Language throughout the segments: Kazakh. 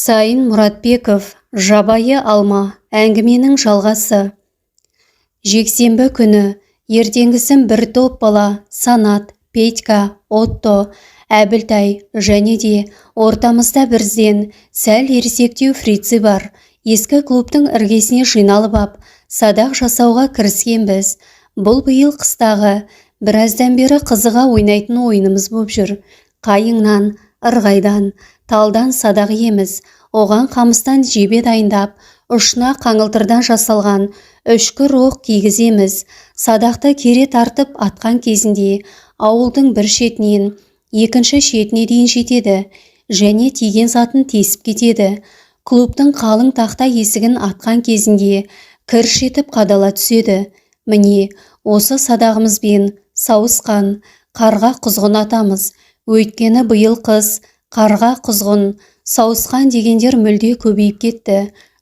Сайын Мұратбеков. «Жабайы алма». Әңгіменің жалғасы. Жексенбі күні ертеңгісін бір топ бала, Санат, Петька, Отто, Әбілтай және де ортамызда бізден сәл ересектеу Фрицы бар, ескі клубтың іргесіне жиналып ап, садақ жасауға кіріскенбіз. Бұл биыл қыстағы біраздан бері қызыға ойнайтын ойынымыз боп жүр. Қайыңнан, ырғайдан, талдан садақ иеміз. Оған қамыстан жебе дайындап, ұшына қаңылтырдан жасалған үшкір оқ кигіземіз. Садақты кере тартып атқан кезінде ауылдың бір шетінен екінші шетіне дейін жетеді және тиген затын тесіп кетеді. Клубтың қалың тақта есігін атқан кезінде кірш етіп қадала түседі. Міне, осы садағымызбен сауысқан, қарға, құзғын атамыз. Өйткені биыл қыс қарға, құзғын, сауысқан дегендер мүлде көбейіп кетті,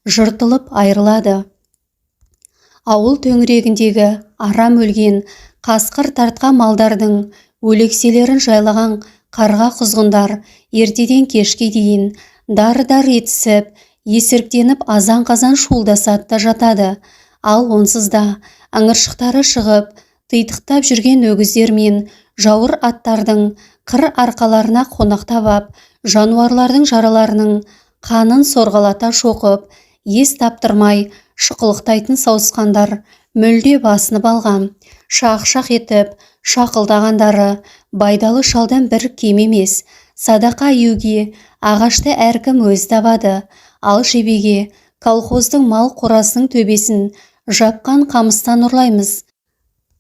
жыртылып айырылады. Ауыл төңірегіндегі арам өлген, қасқыр тартқан малдардың өлекселерін жайлаған қарға, құзғындар ертеден кешке дейін дар-дар етісіп, есіріктеніп, азан-қазан шуылдасады да жатады. Ал онсыз да ыңыршықтары шығып, титықтап жүрген өгіздер мен жауыр аттардың қыр арқаларына қонақтап ап, жануарлардың жараларының қанын сорғалата шоқып, ес таптырмай шықылықтайтын сауысқандар мүлде басынып алған. Шақ-шақ етіп шақылдағандары Байдалы шалдан бір кем емес. Садаққа июге ағашты әркім өзі табады, ал жебеге колхоздың мал қорасының төбесін жапқан қамыстан ұрлаймыз.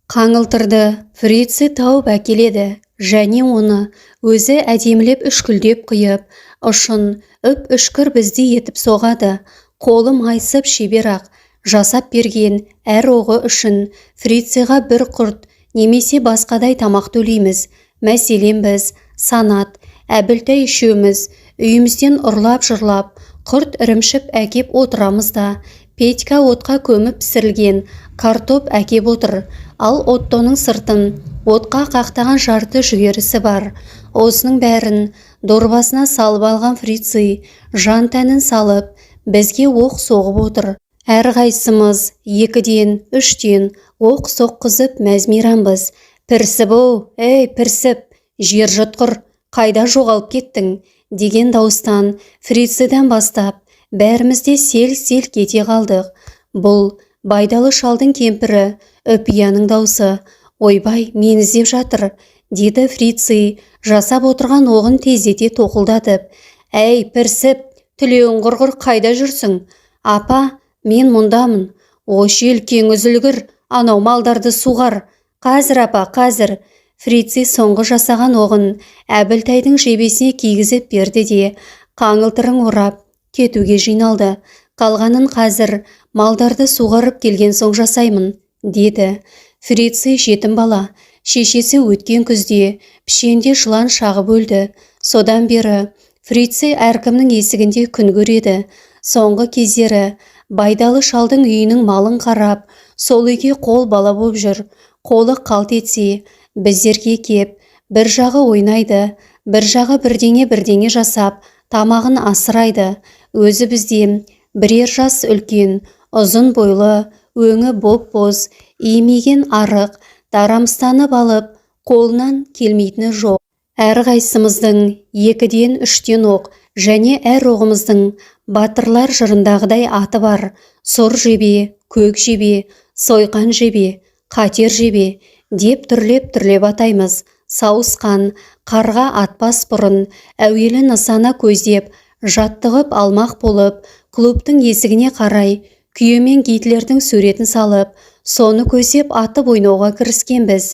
Қаңылтырды Фрицы тауып әкеледі және оны өзі әдемілеп үшкілдеп қиып, ұшын үп-үшкір біздей етіп соғады. Қолы майысып шебер-ақ. Жасап берген әр оғы үшін Фрицеға бір құрт немесе басқадай тамақ төлейміз. Мәселен, біз, Санат, Әбілтай үшеуміз үйімізден ұрлап-жырлап құрт, ірімшік әкеп отырамыз да, Петька отқа көміп пісірілген картоп әкеп отыр, ал Оттоның сыртын отқа қақтаған жарты жүгерісі бар. Осының бәрін дорбасына салып алған Фрицы жан-тәнін салып бізге оқ соғып отыр. Әрқайсымыз екіден, үштен оқ соққызып мәз-мейрамбыз. «Пірсіп-оу, ей, Пірсіп, жер жұтқыр, қайда жоғалып кеттің?» деген дауыстан Фрициден бастап бәріміз де селк-селк ете қалдық. Бұл Байдалы шалдың кемпірі Үпияның даусы. «Ойбай, мені іздеп жатыр», – деді Фрицы жасап отырған оғын тездете тоқылдатып. «Әй, Пірсіп, тілеуің құрғыр, қайда жүрсің?» «Апа, мен мұндамын». «О, желкең үзілгір, анау малдарды суғар». «Қазір, апа, қазір». Фрицы соңғы жасаған оғын Әбілтайдың жебесіне кигізіп берді де, қаңылтырын орап кетуге жиналды. «Қалғанын қазір малдарды суғарып келген соң жасаймын», – деді. Фрицы жетім бала. Шешесі өткен күзде пішенде жылан шағып өлді. Содан бері Фрицы әркімнің есігінде күн көреді. Соңғы кездері Байдалы шалдың үйінің малын қарап, сол үйге қол бала боп жүр. Қолы қалт етсе, біздерге кеп, бір жағы ойнайды, бір жағы бірдеңе-бірдеңе жасап, тамағын асырайды. Өзі бізден бірер жас үлкен, ұзын бойлы, өңі боп-боз, имиген арық, тарамыстанып алып, қолынан келмейтіні жоқ. Әрқайсымыздың екіден, үштен оқ және әр оғымыздың батырлар жырындағыдай аты бар: сұр жебе, көк жебе, сойқан жебе, қатер жебе деп түрлеп-түрлеп атаймыз. Сауысқан, қарға атпас бұрын әуелі нысана көздеп, жаттығып алмақ болып, клубтың есігіне қарай күйемен Гитлердің суретін салып, соны көздеп атып ойнауға кіріскенбіз.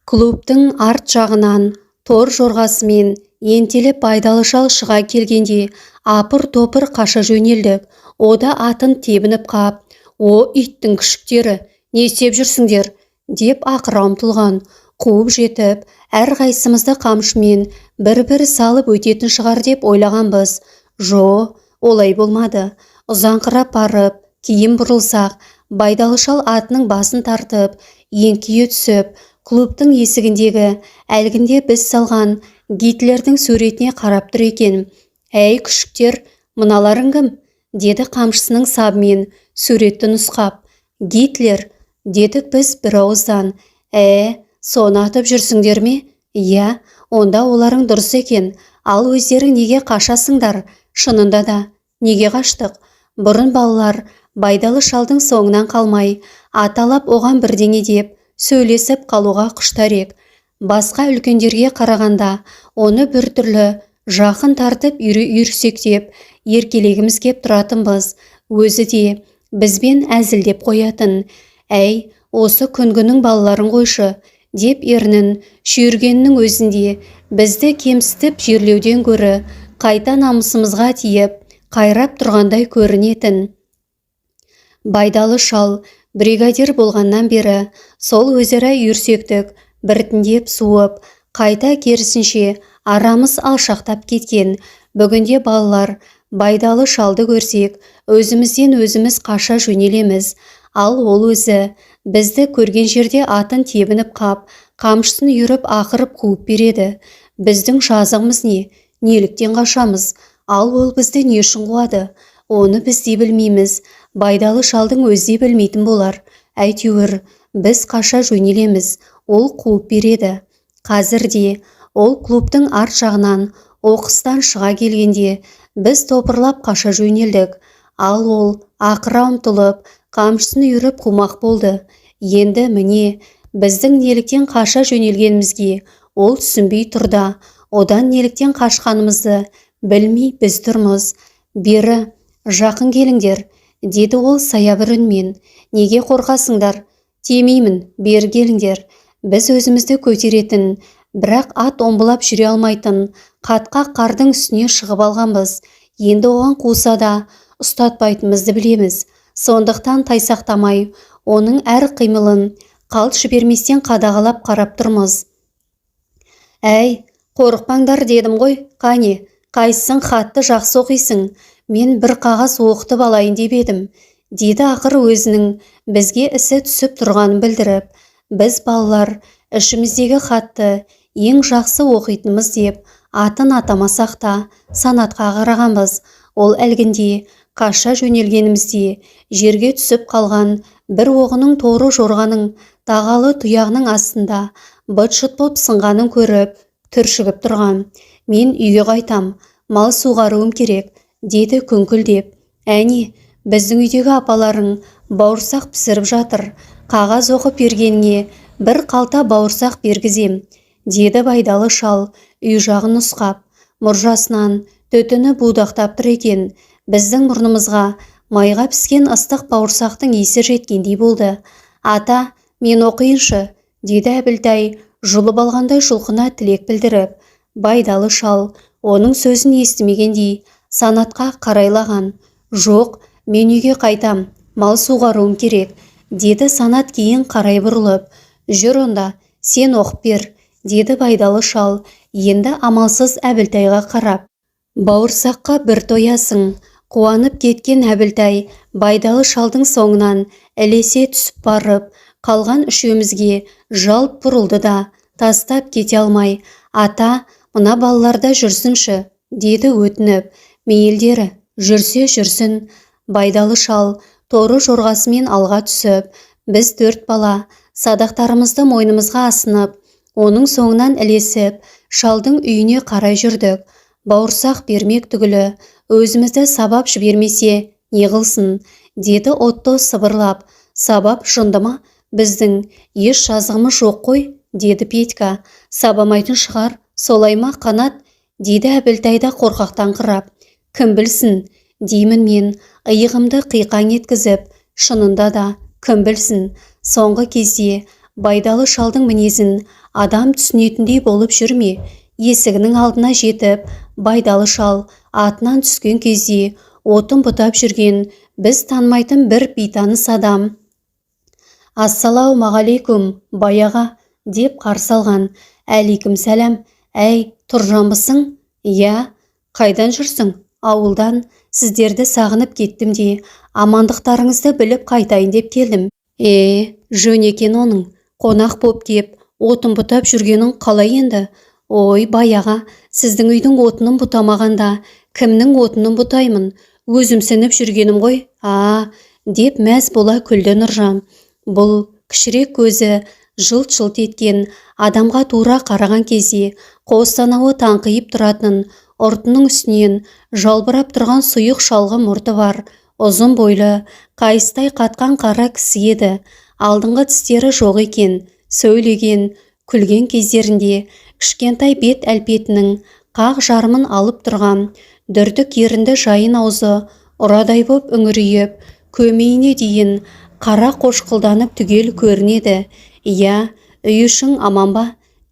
Клубтың арт жағынан тор жорғасымен ентелеп Байдалы шал шыға келгенде апыр-топыр қаша жөнелдік. О да атын тебініп қап: «О, иттің күшіктері, не істеп жүрсіңдер?» – деп ақыра ұмтылған. Қуып жетіп, әрқайсымызды қамшымен бір-бір салып өтетін шығар деп ойлағанбыз. Жо, олай болмады. Ұзаңқырап барып, кейін бұрылсақ, Байдалы шал атының басын тартып, еңкейе түсіп, клубтың есігіндегі әлгінде біз салған Гитлердің суретіне қарап тұр екен. «Әй, күшіктер, Мыналарың кім? Деді қамшысының сабымен суретті нұсқап. Гитлер, дедік біз бір ауыздан. Ә, соны атып жүрсіңдер ме? Иә, онда оларың дұрыс екен. Ал өздерің неге қашасыңдар? Шынында да, неге қаштық? Бұрын балалар Байдалы шалдың соңынан қалмай, аталап оған бірдеңе деп сөйлесіп қалуға құштар ек. Басқа үлкендерге қарағанда оны біртүрлі жақын тартып үйірсектеп, еркелегіміз кеп тұратынбыз. Өзі де бізбен әзілдеп қоятын. Әй, осы күнгінің балаларын қойшы, деп ернін шүйіргеннің өзінде бізді кемсітіп жерлеуден гөрі қайта намысымызға тиіп, қайрап тұрғандай көрінетін. Байдалы шал бригадир болғаннан бері сол өзара үйірсектік біртіндеп суып, қайта керісінше арамыз алшақтап кеткен. Бүгінде балалар Байдалы шалды көрсек, өзімізден өзіміз қаша жөнелеміз. Ал ол өзі бізді көрген жерде атын тебініп қап, қамшысын үйіріп ақырып қуып береді. Біздің жазығымыз не? Неліктен қашамыз? Ал ол бізді не үшін қуады? Оны біз де білмейміз. Байдалы шалдың өзі де білмейтін болар. Әйтеуір, біз қаша жөнелеміз, ол қуып береді. Қазір де ол клубтың арт жағынан оқыстан шыға келгенде біз топырлап қаша жөнелдік. Ал ол ақыра ұмтылып, қамшысын үйіріп қумақ болды. Енді міне, біздің неліктен қаша жөнелгенімізге ол түсінбей тұр да, одан неліктен қашқанымызды білмей біз тұрмыз. Бері жақын келіңдер, деді ол саябыр үнмен. Неге қорқасыңдар? Тимеймін, бері келіңдер. Біз өзімізді көтеретін, бірақ ат омбылап жүре алмайтын қатқақ қардың үстіне шығып алғанбыз. Енді оған қуса да ұстатпайтынымызды білеміз. Сондықтан тайсақтамай, оның әр қимылын қалт жіберместен қадағалап қарап тұрмыз. Әй, қорықпаңдар дедім ғой, қане, қайсың хатты жақсы оқисың? Мен бір қағаз оқытып алайын деп едім, деді ақыры өзінің бізге ісі түсіп тұрғанын білдіріп. Біз балалар ішіміздегі хатты ең жақсы оқитынымыз деп атын атамасақ та Санатқа қарағанбыз. Ол әлгінде қаша жөнелгенімізде жерге түсіп қалған бір оғының торы жорғаның тағалы тұяғының астында быт-шыт боп сынғанын көріп, түршігіп тұрған. Мен үйге қайтам, мал суғаруым керек, деді күңкілдеп. Әне, біздің үйдегі апаларың бауырсақ пісіріп жатыр. Қағаз оқып бергеніңе бір қалта бауырсақ бергізем, деді Байдалы шал үй жағын нұсқап. Мұржасынан түтіні будақтап тұр екен. Біздің мұрнымызға майға піскен ыстық бауырсақтың иісі жеткендей болды. Ата, мен оқиыншы, деді Әбілтай жұлып алғандай жұлқына тілек білдіріп. Байдалы шал оның сөзін естімегендей Санатқа қарайлаған. Жоқ, мен үйге қайтам, мал суғаруым керек, деді Санат кейін қарай бұрылып. Жүр онда, сен оқып бер, деді Байдалы шал енді амалсыз Әбілтайға қарап. Бауырсаққа бір тоясың. Қуанып кеткен Әбілтай Байдалы шалдың соңынан ілесе түсіп барып, қалған үшеумізге жалт бұрылды да, тастап кете алмай, ата, мына балаларда жүрсінші, деді өтініп. Мейілдері, жүрсе жүрсін. Байдалы шал торы жорғасымен алға түсіп, біз төрт бала садақтарымызды мойнымызға асынып, оның соңынан ілесіп, шалдың үйіне қарай жүрдік. Бауырсақ бермек түгілі, өзімізді сабап жібермесе не қылсын, деді Отто сыбырлап. Сабап жынды ма? Біздің еш жазығымыз жоқ қой, деді Петька. Сабамайтын шығар, солай ма, Қанат? Деді Әбілтай да қорқақтаңқырап. Кім білсін, деймін мен, иығымды қиқаң еткізіп. Шынында да, кім білсін, соңғы кезде Байдалы шалдың мінезін адам түсінетіндей болып жүр ме? Есігінің алдына жетіп, Байдалы шал атынан түскен кезде отын бұтап жүрген біз танымайтын бір бейтаныс адам: «Ассалаумағалейкум, бай аға», – деп қарсы алған. Әлейкім сәлем. Әй, Тұржанбысың? Иә. Қайдан жүрсің? Ауылдан. Сіздерді сағынып кеттім де, амандықтарыңызды біліп қайтайын деп келдім. Е, жөн екен оның. Қонақ боп кеп, отын бұтап жүргенің қалай енді? Ой, бай аға, сіздің үйдің отынын бұтамағанда Кімнің отынын бұтаймын? Өзімсініп жүргенім ғой. А, деп мәз бола күлді Нұржан. Бұл кішірек көзі жылт-жылт еткен адамға тура қараған кезде қос танауы таңқиып тұратын, ұртының үстінен жалбырап тұрған сұйық шалғы мұрты бар, ұзын бойлы, қайыстай қатқан қара кісі еді. Алдыңғы тістері жоқ екен. Сөйлеген, күлген кездерінде кішкентай бет әлпетінің қақ жарымын алып тұрған дүрдік ерінді жайын аузы ұрадай боп үңірейіп, көмейіне дейін қара қошқылданып түгел көрінеді. «Иә, үй ішің аман ба?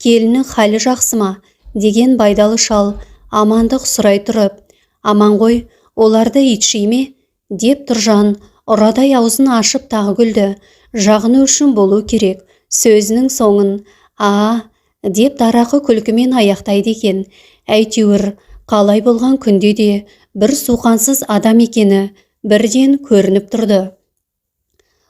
Келіннің халі жақсы ма?» деген Байдалы шал амандық сұрай тұрып. «Аман ғой, оларды ит ме?» деп Тұржан ұрадай аузын ашып тағы күлді. Жағыну үшін болу керек. Сөзінің соңын «а» деп дарақы күлкімен аяқтайды екен. Әйтеуір қалай болған күнде де бір суқансыз адам екені бірден көрініп тұрды.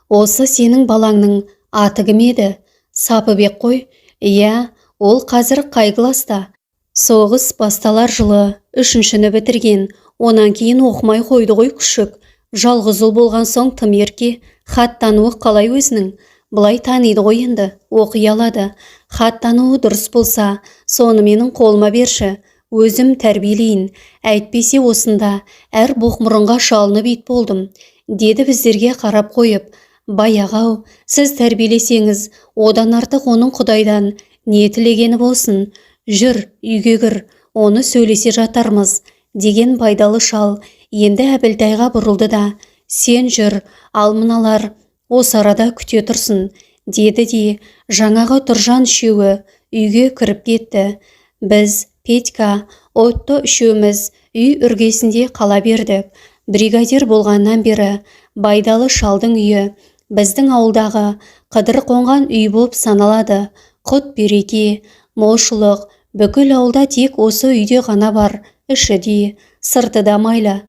«Осы сенің балаңның аты кім еді? Сапыбек қой? Иә, ол қазір қай класста?» «Соғыс басталар жылы үшіншіні бітірген. Онан кейін оқымай қойды ғой күшік. Жалғыз ұл болған соң тым ерке. Хат тануы қалай өзінің? Былай таниды ғой енді, оқи алады. Хат тануы дұрыс болса, соны менің қолыма берші, өзім тәрбиелейін. Әйтпесе осында әр боқмұрынға шалынып ит болдым», деді біздерге қарап қойып. «Баяғы-ау, сіз тәрбиелесеңіз, одан артық оның Құдайдан не тілегені болсын? Жүр, үйге кір, оны сөйлесе жатармыз», деген Байдалы шал енді Әбілтайға бұрылды да, «Сен жүр, ал мыналар осы арада күте тұрсын», деді де, жаңағы Тұржан үшеуі үйге кіріп кетті. Біз, Петька, Отто үшеуміз үй іргесінде қала бердік. Бригадир болғаннан бері Байдалы шалдың үйі біздің ауылдағы қыдыр қонған үй болып саналады. Құт береке, молшылық бүкіл ауылда тек осы үйде ғана бар. Іші де, сырты да майлы.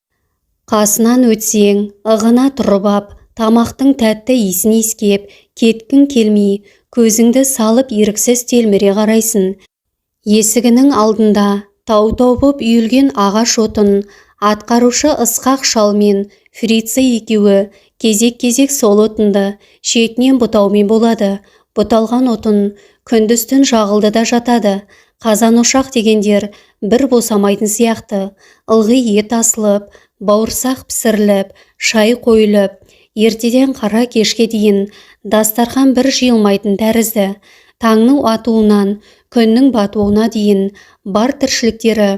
Қасынан өтсең, ығына тұрып ап, тамақтың тәтті иісін иіскеп, кеткің келмей, көзіңді салып еріксіз телміре қарайсың. Есігінің алдында тау-тау боп үйілген ағаш отын. Атқарушы Ысқақ шал мен Фрица екеуі кезек-кезек сол отынды шетінен бұтаумен болады. Бұталған отын күндіз-түн жағылды да жатады. Қазан ошақ дегендер бір босамайтын сияқты. Ылғи ет асылып, бауырсақ пісіріліп, шай қойылып, ертеден қара кешке дейін дастархан бір жиылмайтын тәрізді. Таңның атуынан күннің батуына дейін бар тіршіліктері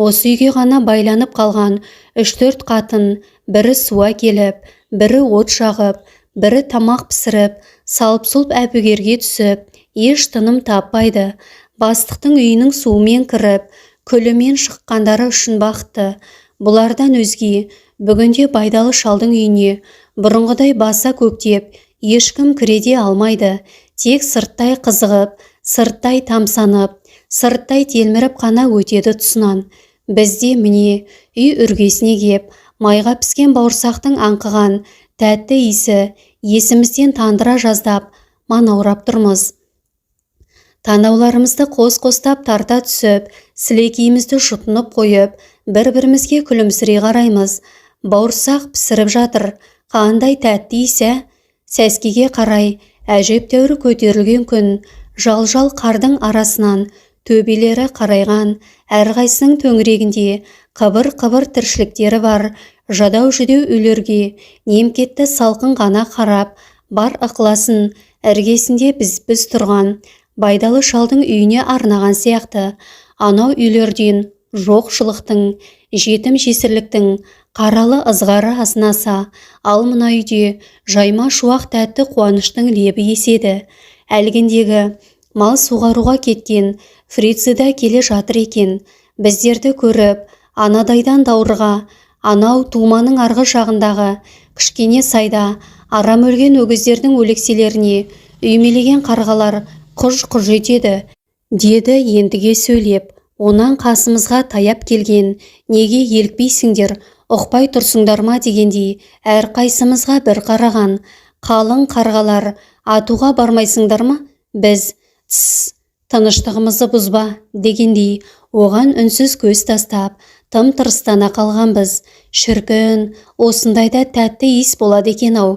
осы үйге ғана байланып қалған үш-төрт қатын бірі су әкеліп, бірі от жағып, бірі тамақ пісіріп, салып-сұлп әбігерге түсіп, еш тыным таппайды. Бастықтың үйінің суымен кіріп, күлімен шыққандары үшін бақытты. Бұлардан өзге бүгінде Байдалы шалдың үйіне бұрынғыдай баса көктеп ешкім кіре де алмайды. Тек сырттай қызығып, сырттай тамсанып, сырттай телміріп қана өтеді тұсынан. Бізде міне үй іргесіне кеп, майға піскен бауырсақтың аңқыған тәтті иісі есімізден тандыра жаздап, манаурап тұрмыз. Танауларымызды қос-қостап тарта түсіп, сілекейімізді жұтынып қойып, бір-бірімізге күлімсірей қараймыз. Бауырсақ пісіріп жатыр. Қандай тәтті иіс, ә? Сәскеге қарай әжептәуір көтерілген күн жал-жал қардың арасынан төбелері қарайған, әрқайсының төңірегінде қыбыр-қыбыр тіршіліктері бар жадау-жүдеу үйлерге немкетті салқын ғана қарап, бар ықыласын іргесінде біз-біз тұрған Байдалы шалдың үйіне арнаған сияқты. Анау үйлерден жоқшылықтың, жетім-жесірліктің қаралы ызғары азынаса, ал мына үйде жайма шуақ тәтті қуаныштың лебі еседі. Әлгіндегі мал суғаруға кеткен Фрицы да келе жатыр екен. Біздерді көріп, анадайдан даурыға, анау туманың арғы жағындағы кішкене сайда арам өлген өгіздердің өлекселеріне үймелеген қарғалар құж-құж етеді, деді ентіге сөйлеп. Онан қасымызға таяп келген, неге елікпейсіңдер, ұқпай тұрсыңдар ма дегендей әрқайсымызға бір қараған. Қалың қарғалар, атуға бармайсыңдар ма? Біз «Тсс, тыныштығымызды бұзба» дегендей оған үнсіз көз тастап, Тым-тырыстана қалғанбыз. Шіркін, осындайда тәтті иіс болады екен-ау.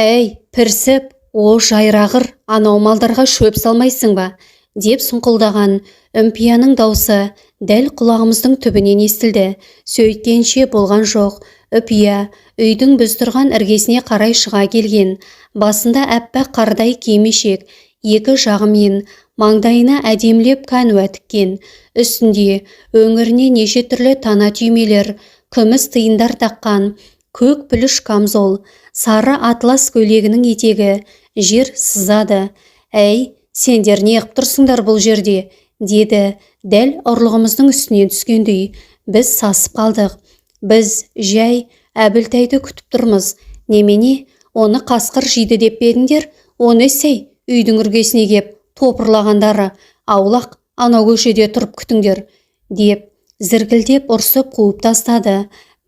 Әй, пірсіп, о жайрағыр, анау малдарға шөп салмайсың ба? Деп сұңқылдаған Үмпияның даусы дәл құлағымыздың түбінен естілді. Сөйткенше болған жоқ, Үпия үйдің біз тұрған іргесіне қарай шыға келген. Басында әппақ қардай кимешек, екі жағымен маңдайына әдемілеп кәнуа тіккен. Үстінде өңіріне неше түрлі тана түймелер, күміс тиындар таққан көк пүліш камзол, сары атлас көйлегінің етегі жер сызады. Әй, сендер неғып тұрсыңдар бұл жерде? Деді дәл ұрлығымыздың үстінен түскендей. Біз сасып қалдық. Біз жай Әбілтайды күтіп тұрмыз. Немене, оны қасқыр жейді деп пе едіңдер? Оны сей, үйдің іргесіне кеп топырлағандары. Аулақ анау көшеде тұрып күтіңдер, деп зіркілдеп ұрсып қуып тастады.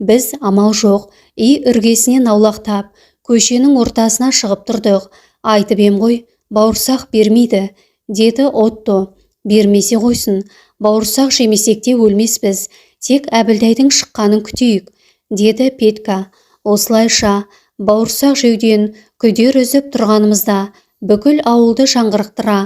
Біз амал жоқ, үй іргесінен аулақтап, көшенің ортасына шығып тұрдық. Айтып ем ғой, бауырсақ бермейді, деді Отто. Бермесе қойсын, бауырсақ жемесек те өлмеспіз, тек Әбілдайдың шыққанын күтейік, деді Петька. Осылайша бауырсақ жеуден күдер үзіп тұрғанымызда бүкіл ауылды жаңғырықтыра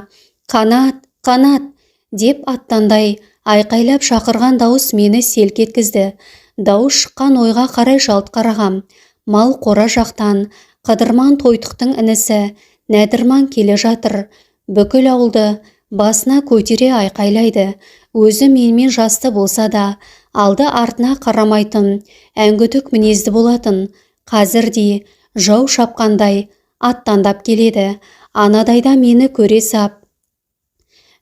«Қанат, Қанат!» деп аттандай айқайлап шақырған дауыс мені селк еткізді. Дауыс шыққан ойға қарай жалт қарағам, мал қора жақтан Қыдырман тойтықтың інісі Нәдірман келе жатыр. Бүкіл ауылды басына көтере айқайлайды. Өзі менімен жасты болса да, алды артына қарамайтын, әңгүдік мінезді болатын. Қазір де жау шапқандай аттандап келеді. Анадайда мені көре сап,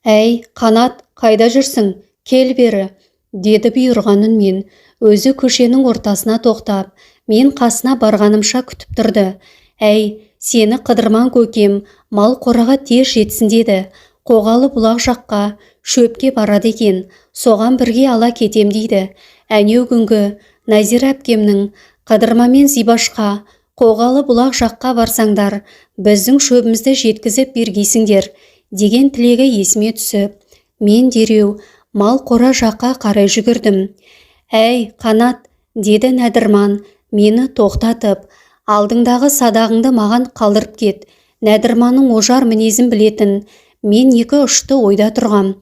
«Әй, Қанат, қайда жүрсің? Кел бері!» деді бұйырған үнмен. Өзі көшенің ортасына тоқтап, мен қасына барғанымша күтіп тұрды. Әй, сені Қыдырман көкем мал қораға тез жетсін деді. Қоғалы бұлақ жаққа шөпке барады екен, соған бірге ала кетем дейді. Әнеу күнгі Нәзира әпкемнің Қыдырман мен Зибашқа «Қоғалы бұлақ жаққа барсаңдар, біздің шөбімізді жеткізіп бергейсіңдер» деген тілегі есіме түсіп, мен дереу мал қора жаққа қарай жүгірдім. Әй, Қанат, деді Нәдірман мені тоқтатып, алдыңдағы садағыңды маған қалдырып кет. Нәдірманның ожар мінезін білетін мен екі ұшты ойда тұрғам.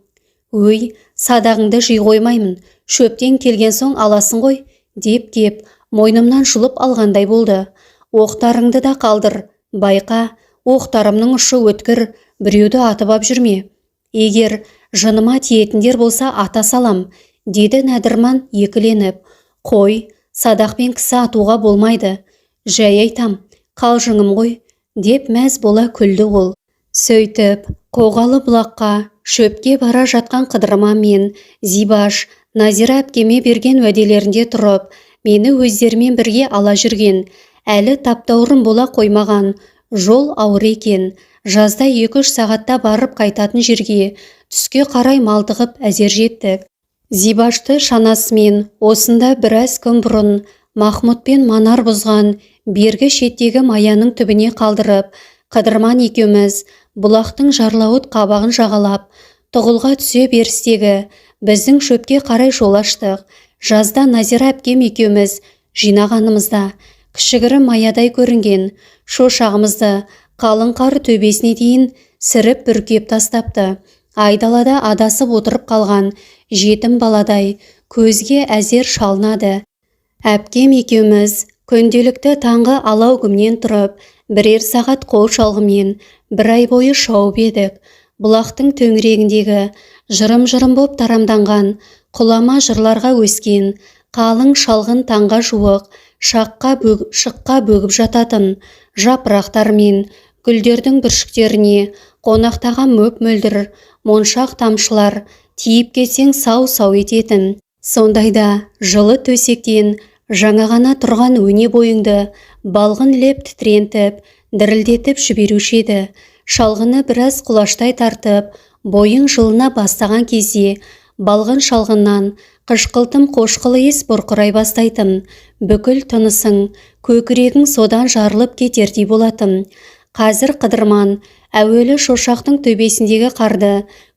Өй, садағыңды жей қоймаймын, шөптен келген соң аласың ғой, деп кеп мойнымнан жұлып алғандай болды. Оқтарыңды да қалдыр, байқа, оқтарымның ұшы өткір, біреуді атып ап жүрме. Егер жыныма тиетіндер болса ата салам, деді Нәдірман екіленіп. Қой, садақпен кісі атуға болмайды. Жай айтам, қалжыңым ғой, деп мәз бола күлді ол. Сөйтіп, қоғалы бұлаққа шөпке бара жатқан Қыдырман мен Зибаш Назира әпкеме берген уәделерінде тұрып, мені өздерімен бірге ала жүрген. Әлі таптаурын бола қоймаған, жол ауыр екен. Жазда 2-3 сағатта барып қайтатын жерге түске қарай малтығып әзер жеттік. Зибашты шанасымен осында біраз күн бұрын Махмұт пен Манар бұзған бергі шеттегі маяның түбіне қалдырып, Қыдырман екеуміз бұлақтың жарлауыт қабағын жағалап, тұғылға түсе берістегі біздің шөпке қарай жол аштық. Жазда Назира әпкем екеуміз жинағанымызда кішігірім маядай көрінген шошағымызды қалың қар төбесіне дейін сіріп бүркеп тастапты. Айдалада адасып отырып қалған жетім баладай көзге әзер шалынады. Әпкем екеуміз күнделікті таңғы алау күннен тұрып, бірер сағат қол шалғымен бір ай бойы шауып едік. Бұлақтың төңірегіндегі жырым-жырым боп тарамданған құлама жырларға өскен қалың шалғын таңға жуық шыққа бөгіп жататын жапырақтар мен гүлдердің бүршіктеріне қонақтаған мөп-мөлдір моншақ тамшылар тиіп кетсең сау-сау ететін. Сондайда жылы төсектен жаңа ғана тұрған өне бойыңды балғын леп тітірентіп, дірілдетіп жіберуші еді. Шалғыны біраз құлаштай тартып, бойың жылына бастаған кезде балғын шалғыннан қышқылтым қошқыл иіс бұрқырай бастайтын. Бүкіл тынысың, көкірегің содан жарылып кетердей болатын. Қазір Қыдырман әуелі шошақтың төбесіндегі қарды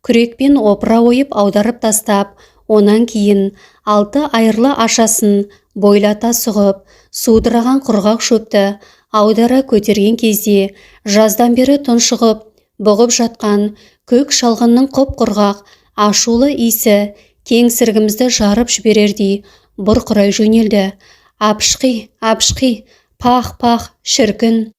күрекпен опыра ойып аударып тастап, Онан кейін алты айырлы ашасын бойлата сұғып, судыраған құрғақ шөпті аудара көтерген кезде жаздан бері тұншығып, бұғып жатқан көк шалғынның құп-құрғақ ашулы иісі кеңсірігімізді жарып жіберердей бұрқырай жөнелді. Апшқи, апшқи, пах-пах, шіркін!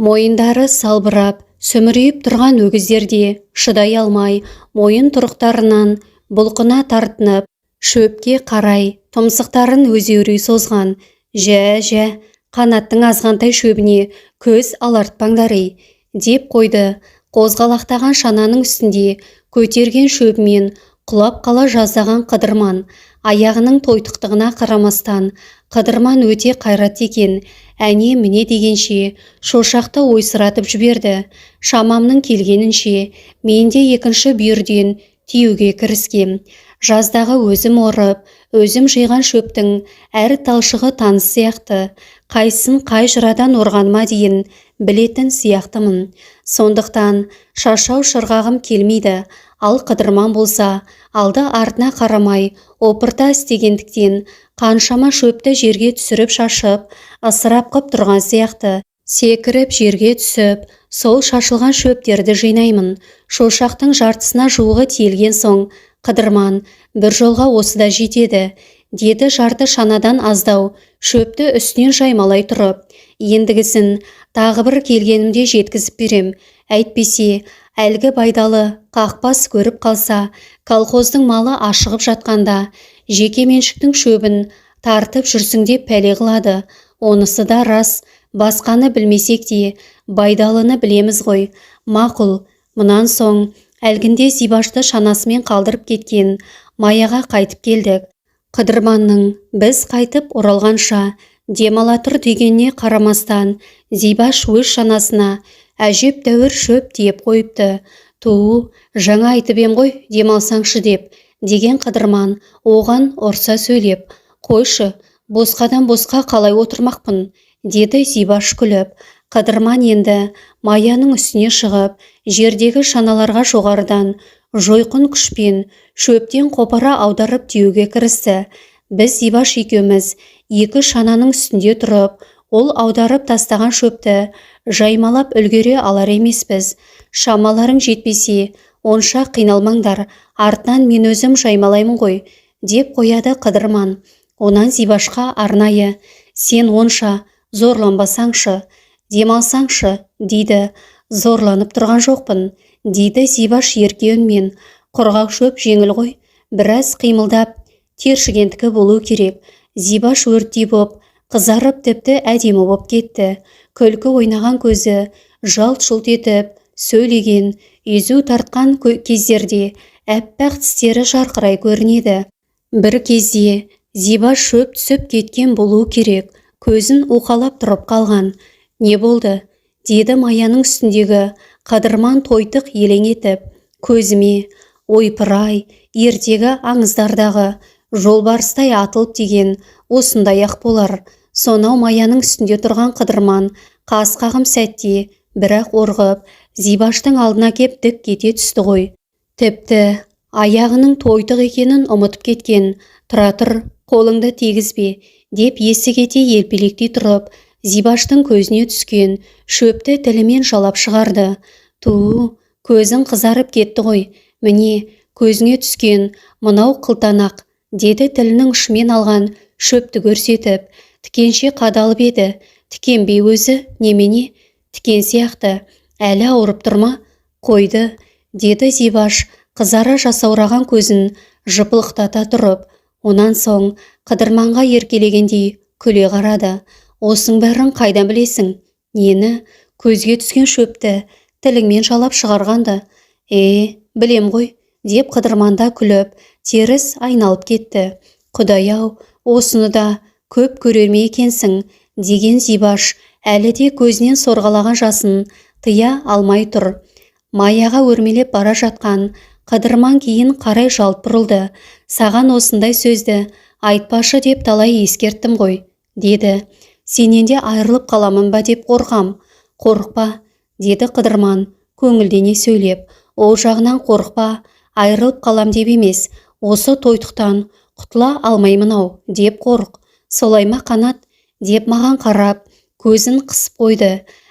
Мойындары салбырап, сүмірейіп тұрған өгіздер де шыдай алмай, мойын тұрықтарынан бұлқына тартынып, шөпке қарай тұмсықтарын өзеурей созған. Жә-жә, қанаттың азғантай шөбіне көз алартпаңдар ей, деп қойды. Қозғалақтаған шананың үстінде көтерген шөбімен құлап қала жаздаған Қыдырман. Аяғының тойтықтығына қарамастан, Қыдырман өте қайратты екен. Әне міне дегенше шошақты ойсыратып жіберді. Шамамның келгенінше мен де екінші бүйірден тиюге кіріскем. Жаздағы өзім орып, өзім жиған шөптің әр талшығы таныс сияқты. Қайсысын қай жырадан орғаныма дейін білетін сияқтымын. Сондықтан шашау шырғағым келмейді. Ал Қыдырман болса, алды артына қарамай опырта істегендіктен қаншама шөпті жерге түсіріп шашып, ысырап қып тұрған сияқты. Секіріп жерге түсіп, сол шашылған шөптерді жинаймын. Шошақтың жартысына жуығы тиелген соң, Қыдырман бір жолға осы да жетеді, деді жарты шанадан аздау шөпті үстінен жаймалай тұрып. Ендігісін тағы бір келгенімде жеткізіп берем. Әйтпесе, әлгі Байдалы қақпас көріп қалса, колхоздың малы ашығып жатқанда жеке меншіктің шөбін тартып жүрсің деп пәле қылады. Онысы да рас, басқаны білмесек те Байдалыны білеміз ғой. Мақұл, мұнан соң әлгінде Зибашты шанасымен қалдырып кеткен Маяға қайтып келдік. Қыдырманның біз қайтып оралғанша демала тұр дегеніне қарамастан, Зибаш өз шанасына әжептәуір шөп тиеп қойыпты. Туу, жаңа айтып ем ғой, демалсаңшы деп, деген Қыдырман оған ұрса сөйлеп. Қойшы, босқадан босқа қалай отырмақпын, деді Зибаш күліп. Қыдырман енді маяның үстіне шығып, жердегі шаналарға жоғарыдан жойқын күшпен шөптен қопара аударып тиюге кірісті. Біз Зибаш екеуміз екі шананың үстінде тұрып, ол аударып тастаған шөпті жаймалап үлгере алар емеспіз. Шамаларың жетпесе, онша қиналмаңдар, артынан мен өзім жаймалаймын ғой, деп қояды Қыдырман. Онан Зибашқа арнайы, сен онша зорланбасаңшы, демалсаңшы, дейді. Зорланып тұрған жоқпын, дейді Зибаш ерке үнмен. Құрғақ шөп жеңіл ғой, біраз қимылдап тершігендікі болу керек. Зибаш өрттей боп, қызарып тіпті әдемі боп кетті. Күлкі ойнаған көзі жалт-жұлт етіп, сөйлеген, езу тартқан кездерде әппақ тістері жарқырай көрінеді. Бір кезде Зибаш шөп түсіп кеткен болу керек, көзін уқалап тұрып қалған. Не болды? Деді маяның үстіндегі Қыдырман тойтық елең етіп. Көзіме, ойпырай, ертегі аңыздардағы жолбарыстай атылып деген осындай-ақ болар. Сонау маяның үстінде тұрған Қыдырман қас қағым сәтте бірақ орғып, Зибаштың алдына кеп дік кете түсті ғой. Тіпті аяғының тойтық екенін ұмытып кеткен. Тұра тұр, қолыңды тигізбе, деп есі кете елпелектей тұрып, Зибаштың көзіне түскен шөпті тілімен жалап шығарды. Ту, көзің қызарып кетті ғой, міне, көзіңе түскен мынау қылтанақ, деді тілінің ұшымен алған шөпті көрсетіп. Тікенше қадалып еді, тікенбей өзі немене, тікен сияқты, әлі ауырып тұр ма? Қойды, деді Зибаш қызара жасаураған көзін жыпылықтата тұрып. Онан соң Қыдырманға еркелегендей күле қарады. Осының бәрін қайдан білесің? Нені? Көзге түскен шөпті тіліңмен жалап шығарғанды. Білем ғой, деп Қыдырманда күліп, теріс айналып кетті. Құдай-ау, осыны да көп көрер ме екенсің, деген Зибаш әлі де көзінен сорғалаған жасын тыя алмай тұр. Маяға өрмелеп бара жатқан Қыдырман кейін қарай жалт бұрылды. Саған осындай сөзді айтпашы деп талай ескерттім ғой, деді. Сенен де айырылып қаламын ба деп қорқам. Қорықпа, деді Қыдырман көңілдене сөйлеп. Ол жағынан қорықпа, айырылып қалам деп емес, Осы тойтықтан құтыла алмаймын-ау деп қорық. Солай ма, Қанат? Деп маған қарап, көзін қысып қойды.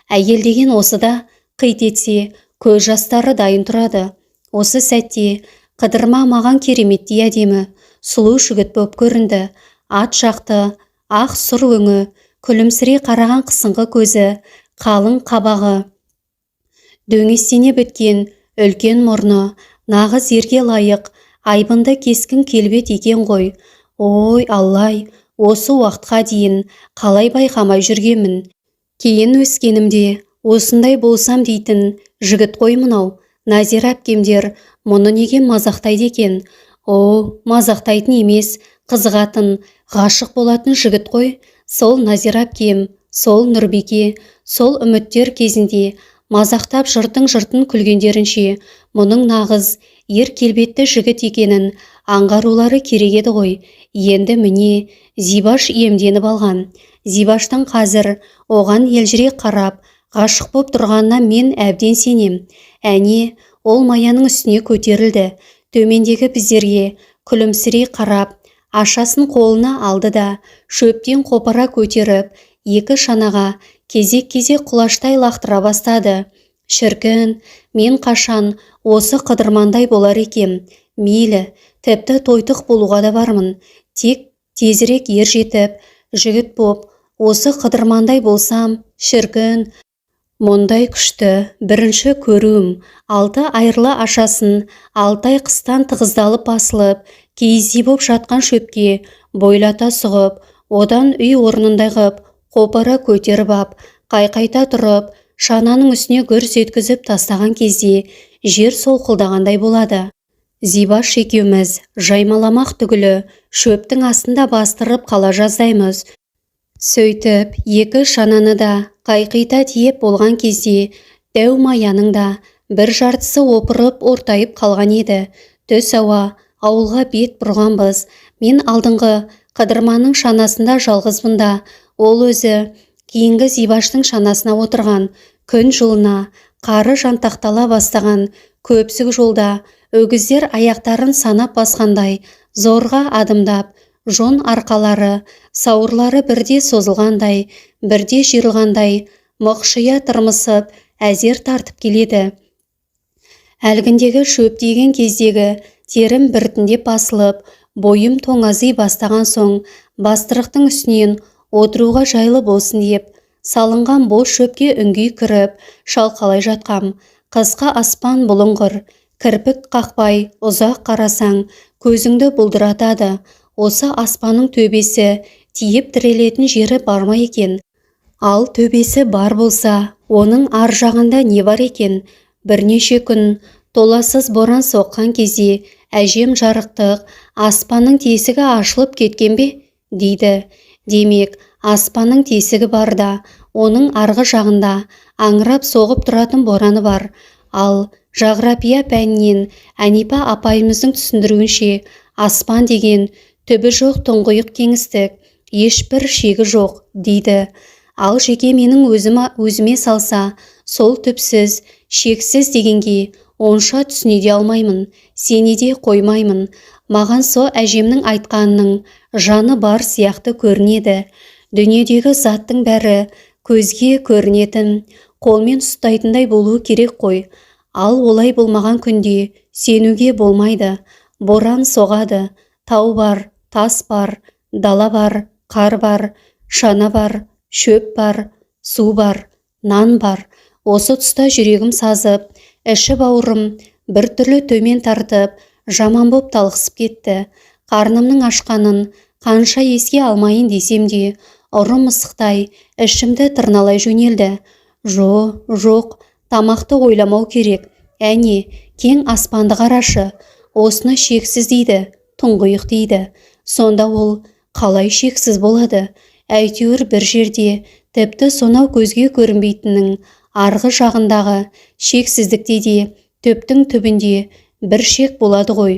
Әйел деген осы да, қит етсе, көз жастары дайын тұрады. Осы сәтте Қыдырма маған кереметтей әдемі, сұлу жігіт боп көрінді. Ат жақты, ақ сұр өңі, күлімсірей қараған қысыңқы көзі, қалың қабағы, дөңестене біткен үлкен мұрны, нағыз ерге лайық, айбынды кескін келбет екен ғой. Ой, аллай, осы уақытқа дейін қалай байқамай жүргенмін. Кейін өскенімде осындай болсам дейтін жігіт қой мынау. Назира әпкемдер мұны неге мазақтайды екен? О, мазақтайтын емес, қызығатын, ғашық болатын жігіт қой. Сол Назира әпкем, сол Нұрбике, сол Үміттер кезінде мазақтап жыртың-жыртын күлгендерінше мұның нағыз ер келбетті жігіт екенін аңғарулары керек еді ғой. Енді міне Зибаш иемденіп алған. Зибаштың қазір оған елжірей қарап, ғашық боп тұрғанына мен әбден сенем. Әне, ол маяның үстіне көтерілді. Төмендегі біздерге күлімсірей қарап, ашасын қолына алды да, шөптен қопара көтеріп, екі шанаға кезек-кезек құлаштай лақтыра бастады. Шіркін, мен қашан осы Қыдырмандай болар екем? Мейлі, тіпті тойтық болуға да бармын. Тек тезірек ер жетіп, жігіт боп, осы Қыдырмандай болсам, шіркін. Мұндай күшті бірінші көруім. Алты айырлы ашасын 6 ай қыстан тығыздалып басылып, киіздей боп жатқан шөпке бойлата сұғып, одан үй орнындай қып, қопара көтеріп ап, қайқайта тұрып, шананың үстіне гүрс еткізіп тастаған кезде жер солқылдағандай болады. Зибаш екеуміз жаймаламақ түгілі шөптің астында бастырып қала жаздаймыз. Сөйтіп, екі шананы да қайқита тиеп болған кезде дәу маяның да бір жартысы опырып ортайып қалған еді. Түс ауа ауылға бет бұрғанбыз. Мен алдыңғы Қыдырманның шанасында жалғызбын да, ол өзі кейінгі Зибаштың шанасына отырған. Күн жылына қары жантақтала бастаған көпсік жолда өгіздер аяқтарын санап басқандай зорға адымдап, жон арқалары, сауырлары бірде созылғандай, бірде жиырылғандай мықшия тырмысып, әзер тартып келеді. Әлгіндегі шөп деген кездегі терім біртіндеп басылып, бойым тоңази бастаған соң, бастырықтың үстінен отыруға жайлы болсын деп, салынған бос шөпке үңгей кіріп, шалқалай жатқам. Қысқы аспан бұлыңғыр, кірпік қақпай ұзақ қарасаң, көзіңді бұлдыратады. Осы аспанның төбесі тиіп тірелетін жері бар ма екен? Ал төбесі бар болса, оның ар жағында не бар екен? Бірнеше күн толассыз боран соққан кезде әжем жарықтық аспанның тесігі ашылып кеткен бе дейді. Демек, аспанның тесігі бар да, оның арғы жағында аңырап соғып тұратын бораны бар. Ал жағрапия пәнінен Әнипа апайымыздың түсіндіруінше, аспан деген түбі жоқ тұңғиық кеңістік, ешбір шегі жоқ дейді. Ал жеке менің өзіме салса, сол түпсіз, шексіз дегенге онша түсіне де алмаймын, сене де қоймаймын. Маған со әжемнің айтқанының жаны бар сияқты көрінеді. Дүниедегі заттың бәрі көзге көрінетін, қолмен ұстайтындай болуы керек қой. Ал олай болмаған күнде сенуге болмайды. Боран соғады, тау бар, тас бар, дала бар, қар бар, шана бар, шөп бар, су бар, нан бар. Осы тұста жүрегім сазып, іші бауырым бір түрлі төмен тартып, жаман боп талықсып кетті. Қарнымның ашқанын қанша еске алмайын десем де, ұры мысықтай ішімді тырналай жөнелді. Жоқ, тамақты ойламау керек. Әне, кең аспанды қарашы. Осыны шексіз дейді, тұңғиық дейді. Сонда ол қалай шексіз болады? Әйтеуір бір жерде, тіпті сонау көзге көрінбейтіннің арғы жағындағы шексіздікте де түптің түбінде бір шек болады ғой.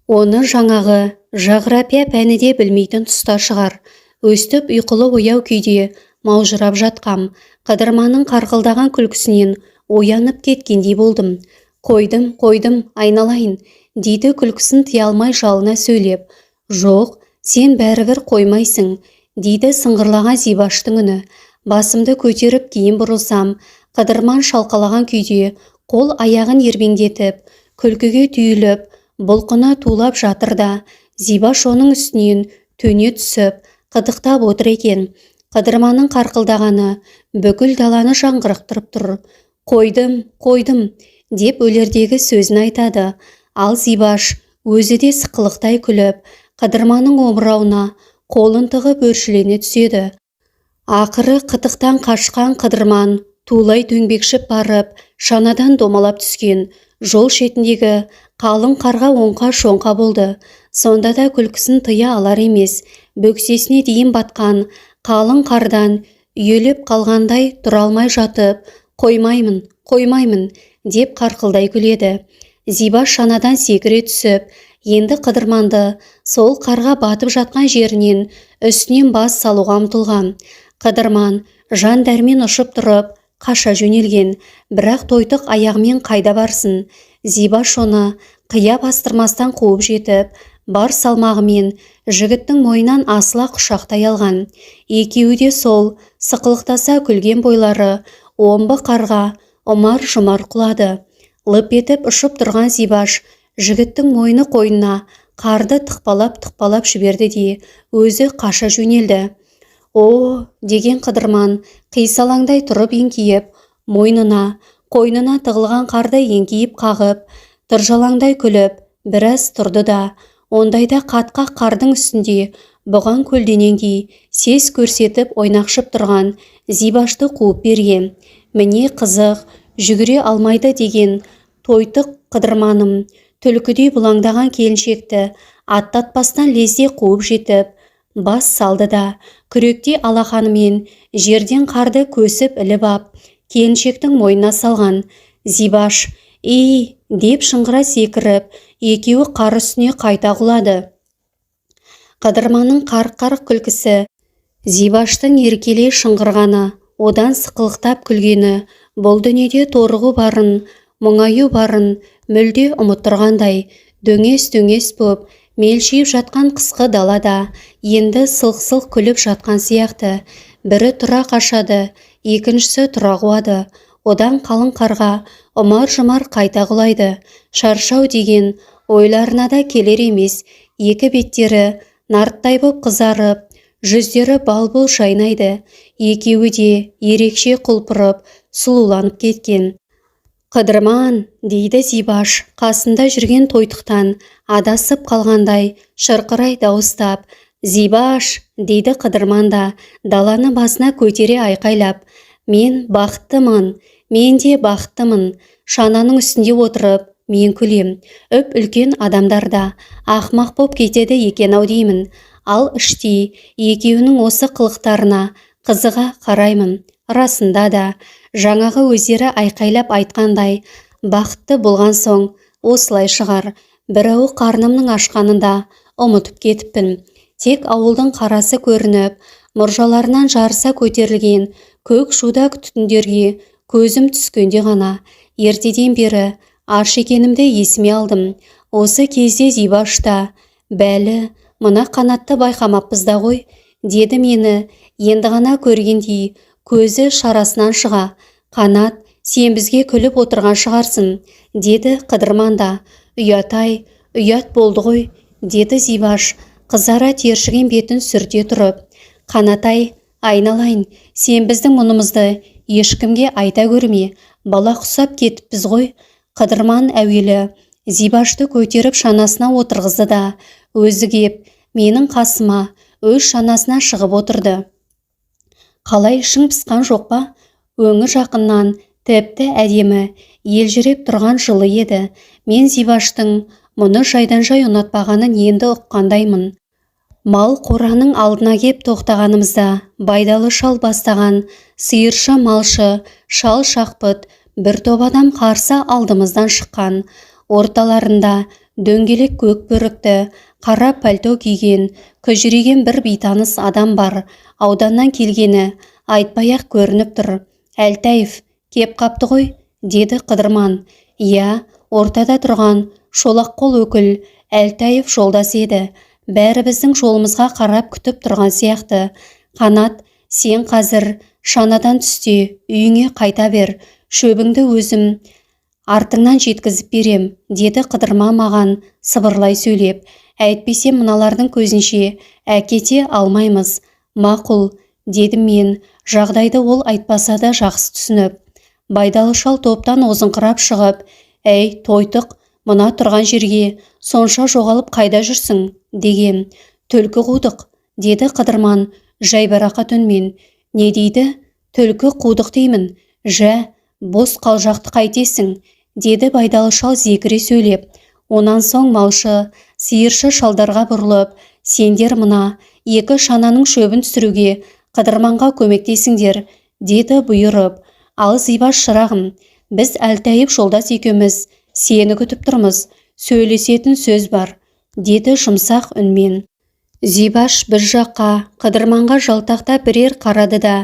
Оны жаңағы жағрапия пәні де білмейтін тұста шығар. Өстіп ұйқылы ояу күйде маужырап жатқам, Қыдырманның қарқылдаған күлкісінен оянып кеткендей болдым. Қойдым, қойдым, айналайын, дейді күлкісін тыя алмай жалына сөйлеп. Жоқ, сен бәрібір қоймайсың, дейді сыңғырлаған Зибаштың үні. Басымды көтеріп кейін бұрылсам, Қыдырман шалқалаған күйде қол аяғын ербеңдетіп, күлкіге түйіліп, бұлқына тулап жатыр да, Зибаш оның үстінен төне түсіп, қытықтап отыр екен. Қыдырманның қарқылдағаны бүкіл даланы жаңғырықтырып тұр. Қойдым, қойдым, деп өлердегі сөзін айтады. Ал Зибаш өзі де сықылықтай күліп, Қыдырманның омырауына қолын тығып өршелене түседі. Ақыры қытықтан қашқан Қыдырман тулай дөңбекшіп барып, шанадан домалап түскен. Жол шетіндегі қалың қарға оңқа-шоңқа болды. Сонда да күлкісін тыя алар емес. Бөксесіне дейін батқан қалың қардан үйелеп қалғандай тұра алмай жатып, қоймаймын, қоймаймын, деп қарқылдай күледі. Зибаш шанадан секіре түсіп, енді Қыдырманды сол қарға батып жатқан жерінен үстінен бас салуға ұмтылған. Қыдырман жан дәрмен ұшып тұрып, қаша жөнелген, бірақ тойтық аяғымен қайда барсын. Зибаш оны қия бастырмастан қуып жетіп, бар салмағымен жігіттің мойнынан асыла құшақтай алған. Екеуі де сол сықылықтаса күлген бойлары омбы қарға ұмар-жұмар құлады. Лып етіп ұшып тұрған Зибаш жігіттің мойны қойнына қарды тықпалап-тықпалап жіберді де, өзі қаша жөнелді. О, деген Қыдырман қисалаңдай тұрып еңкейіп, мойнына, қойнына тығылған қарды еңкейіп қағып, тыржалаңдай күліп, біраз тұрды да, ондайда қатқақ қардың үстінде бұған көлденеңдей сес көрсетіп ойнақшып тұрған Зибашты қуып берген. Міне қызық, жүгіре алмайды деген тойтық Қыдырманым түлкідей бұлаңдаған келіншекті аттатпастан лезде қуып жетіп, бас салды да, күректей алақанымен жерден қарды көсіп іліп ап, келіншектің мойнына салған. Зибаш «Ей!» деп шыңғыра секіріп, екеуі қар үстіне қайта құлады. Қыдырманның қарқ-қарқ күлкісі, Зибаштың еркелей шыңғырғаны, одан сықылықтап күлгені бұл дүниеде торығу барын, мұңаю барын мүлде ұмыттырғандай, дөңес-дөңес боп, мелшиіп жатқан қысқы далада енді сылқ-сылқ күліп жатқан сияқты. Бірі тұра қашады, екіншісі тұра қуады. Одан қалың қарға ұмар-жұмар қайта құлайды. Шаршау деген ойларына да келер емес. Екі беттері нарттай боп қызарып, жүздері бал-бұл жайнайды. Екеуі де ерекше құлпырып, сұлуланып кеткен. Қыдырман, дейді Зибаш, қасында жүрген тойтықтан адасып қалғандай шырқырай дауыстап. Зибаш, дейді Қыдырман да, даланы басына көтере айқайлап. Мен бақыттымын, мен де бақыттымын. Шананың үстінде отырып, мен күлем. Үп үлкен адамдар да ақмақ боп кетеді екен ау деймін. Ал іштей екеуінің осы қылықтарына қызыға қараймын. Расында да, жаңағы өздері айқайлап айтқандай, бақытты болған соң осылай шығар. Бір ауық қарнымның ашқанын да ұмытып кетіппін. Тек ауылдың қарасы көрініп, мұржаларынан жарыса көтерілген көк шуда түтіндерге көзім түскенде ғана ертеден бері аш екенімді есіме алдым. Осы кезде Зибаш та, бәлі, мына Қанатты байқамаппыз да ғой, деді мені енді ғана көргендей көзі шарасынан шыға. Қанат, сен бізге күліп отырған шығарсың, деді Қыдырман да. Ұят-ай, ұят болды ғой, деді Зибаш, қызара тершіген бетін сүрте тұрып. Қанатай, айналайын, сен біздің мұнымызды ешкімге айта көрме, бала құсап кетіппіз ғой. Қыдырман әуелі Зибашты көтеріп шанасына отырғызды да, өзі кеп менің қасыма өз шанасына шығып отырды. Қалай, ішің пысқан жоқ па? Өңі жақыннан тіпті әдемі, елжіреп тұрған жылы еді. Мен Зибаштың мұны жайдан-жай ұнатпағанын енді ұққандаймын. Мал қораның алдына кеп тоқтағанымызда Байдалы шал бастаған сиыршы, малшы, шал шақпыт бір топ адам қарсы алдымыздан шыққан. Орталарында дөңгелек көк бөрікті, қара пальто киген, күжірейген бір бейтаныс адам бар. Ауданнан келгені айтпай-ақ көрініп тұр. Әлтаев кеп қапты ғой, деді Қыдырман. Иә, ортада тұрған Шолаққол өкіл, Әлтаев жолдас еді. Бәрі біздің жолымызға қарап күтіп тұрған сияқты. Қанат, сен қазір шанадан түсте, үйіңе қайта бер, шөбіңді өзім артыңнан жеткізіп берем, деді Қыдырман маған сыбырлай сөйлеп. Әйтпесе мыналардың көзінше әкете алмаймыз. Мақұл, дедім мен, жағдайды ол айтпаса да жақсы түсініп. Байдалы шал топтан озыңқырап шығып, әй, тойтық, мына тұрған жерге сонша жоғалып қайда жүрсің, деген. Түлкі қудық, деді Қыдырман жайбарақат үнмен. Не дейді? Түлкі қудық деймін. Жә, бос қалжақты қайтесің, деді Байдалы шал зекіре сөйлеп. Онан соң малшы, сиыршы шалдарға бұрылып, сендер мына екі шананың шөбін түсіруге Қыдырманға көмектесіңдер, деді бұйырып. Ал Зибаш шырағым, біз Әлтайып жолдас екеуміз сені күтіп тұрмыз, сөйлесетін сөз бар, деді жұмсақ үнмен. Зибаш бір жаққа, Қыдырманға жалтақтап бірер қарады да,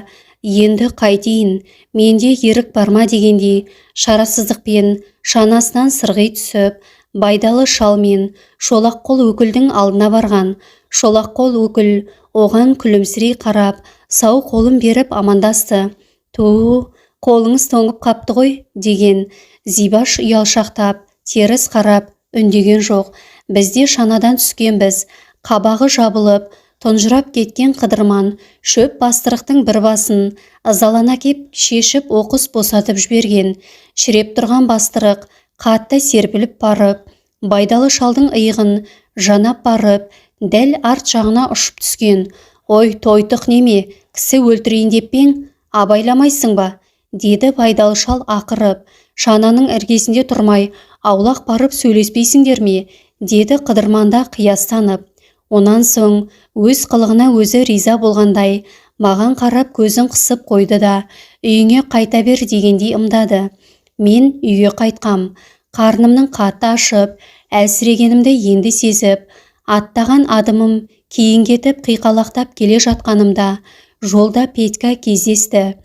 енді қайтейін, менде ерік бар ма дегендей шарасыздықпен шанасынан сырғи түсіп, Байдалы шал мен Шолаққол өкілдің алдына барған. Шолаққол өкіл оған күлімсірей қарап, сау қолын беріп амандасты. Ту, қолыңыз тоңып қапты ғой, деген. Зибаш ұялшақтап, теріс қарап, үндеген жоқ. Біз де шанадан түскенбіз. Қабағы жабылып, тұнжырап кеткен Қыдырман шөп бастырықтың бір басын ызалана кеп шешіп оқыс босатып жіберген. Шіреп тұрған бастырық қатты серпіліп барып, Байдалы шалдың иығын жанап барып, дәл арт жағына ұшып түскен. Ой, тойтық неме, кісі өлтірейін деп пе ең, абайламайсың ба, деді Байдалы шал ақырып. Шананың іргесінде тұрмай, аулақ барып сөйлеспейсіңдер ме, деді Қыдырманда қиястанып. Онан соң өз қылығына өзі риза болғандай, маған қарап көзін қысып қойды да, үйіңе қайта бер дегендей ымдады. Мен үйге қайтқам. Қарнымның қатты ашып, әлсірегенімді енді сезіп, аттаған адымым кейін кетіп қиқалақтап келе жатқанымда жолда Петька кездесті.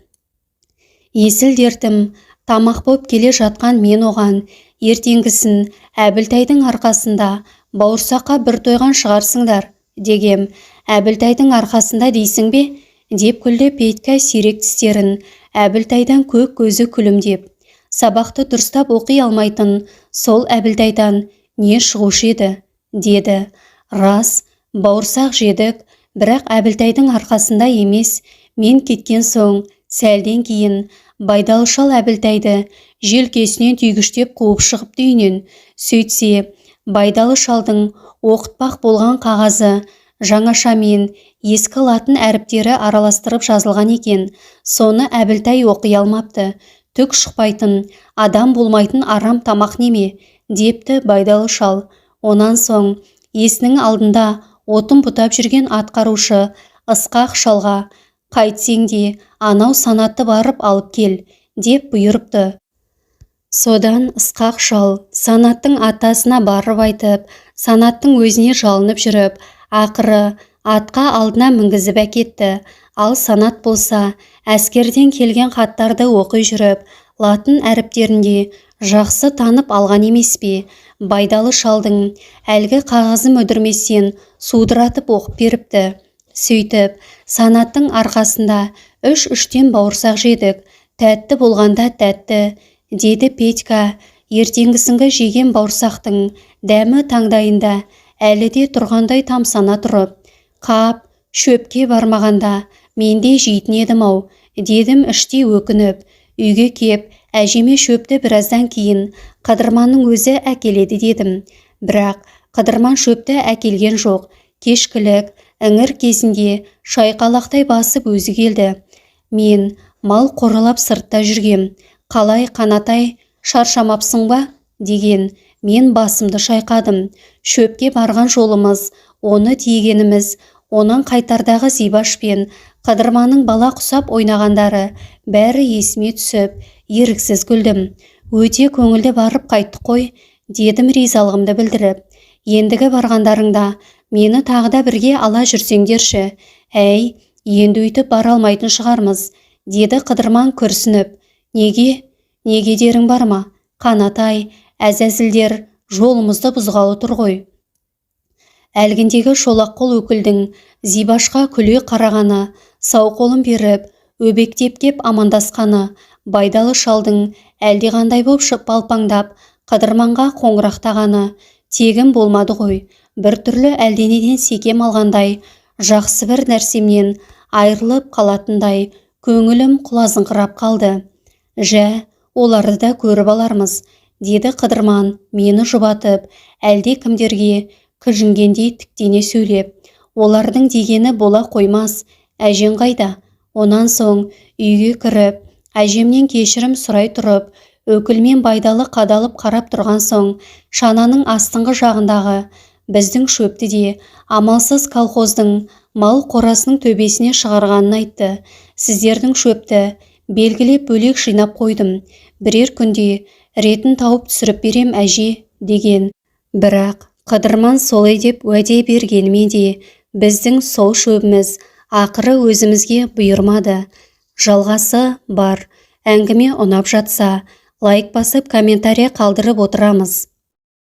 Есіл дертім тамақ боп келе жатқан мен оған, ертеңгісін Әбілтайдың арқасында бауырсаққа бір тойған шығарсыңдар, дегем. Әбілтайдың арқасында дейсің бе, деп күлді Петька сирек тістерін Әбілтайдан көк көзі күлімдеп. Сабақты дұрыстап оқи алмайтын сол Әбілтайдан не шығушы еді, деді. Рас, бауырсақ жедік, бірақ Әбілтайдың арқасында емес. Мен кеткен соң сәлден кейін Байдалы шал Әбілтайды желкесінен түйгіштеп қуып шығыпты үйінен. Сөйтсе, Байдалы шалдың оқытпақ болған қағазы жаңаша мен ескі латын әріптері араластырып жазылған екен. Соны Әбілтай оқи алмапты. Түк шықпайтын, адам болмайтын арам тамақ неме, депті Байдалы шал. Онан соң есінің алдында отын бұтап жүрген атқарушы Ысқақ шалға, қайтсең де анау Санатты барып алып кел, деп бұйырыпты. Содан Ысқақ шал Санаттың атасына барып айтып, Санаттың өзіне жалынып жүріп, ақыры атқа алдына мінгізіп әкетті. Ал Санат болса, әскерден келген хаттарды оқи жүріп, латын әріптерінде жақсы танып алған емес пе, Байдалы шалдың әлгі қағазын мүдірместен судыратып оқып беріпті. Сөйтіп, Санаттың арқасында үш-үштен бауырсақ жедік. Тәтті болғанда тәтті, деді Петька. Ертеңгісінгі жеген бауырсақтың дәмі таңдайында әлі де тұрғандай тамсана тұрып. Қап, шөпке бармағанда мен де жейтін едім-ау, дедім іштей өкініп. Үйге кеп, әжеме шөпті біраздан кейін Қыдырманның өзі әкеледі дедім. Бірақ Қыдырман шөпті әкелген жоқ. Кешкілік іңір кезінде шайқалақтай басып өзі келді. Мен мал қоралап сыртта жүргем. Қалай, Қанатай, шаршамапсың ба, деген. Мен басымды шайқадым. Шөпке барған жолымыз, оны тиегеніміз, онан қайтардағы Зибаш пен Қыдырманның бала құсап ойнағандары бәрі есіме түсіп, еріксіз күлдім. Өте көңілді барып қайттық қой, дедім ризалығымды білдіріп. Ендігі барғандарыңда мені тағы да бірге ала жүрсеңдерші. Әй, енді өйтіп бара алмайтын шығармыз, деді Қыдырман күрсініп. Неге? Неге дерің бар ма? Қанатай, әзәзілдер Жолымызды бұзғалы тұр ғой. Әлгіндегі шолақ қол өкілдің Зибашқа күле қарағаны, сау қолын беріп, өбектеп кеп амандасқаны, Байдалы шалдың әлдеқандай боп балпаңдап Қыдырманға қоңырақтағаны тегін болмады ғой. Бір түрлі әлденеден секем алғандай, жақсы бір нәрсемнен айырылып қалатындай көңілім құлазыңқырап қалды. Жә, оларды да көріп алармыз, деді Қыдырман мені жұбатып, әлде кімдерге кіжінгендей тіктене сөйлеп. Олардың дегені бола қоймас, әжең қайда? Онан соң үйге кіріп, әжемнен кешірім сұрай тұрып, өкілмен Байдалы қадалып қарап тұрған соң, шананың астыңғы жағындағы біздің шөпті де амалсыз колхоздың мал қорасының төбесіне шығарғанын айтты. Сіздердің шөпті белгілеп бөлек жинап қойдым, бірер күнде ретін тауып түсіріп берем, әже, деген. Бірақ Қыдырман солай деп уәде бергенімен де біздің сол шөбіміз ақыры өзімізге бұйырмады. Жалғасы бар. Әңгіме ұнап жатса, лайк басып, комментарий қалдырып отырамыз.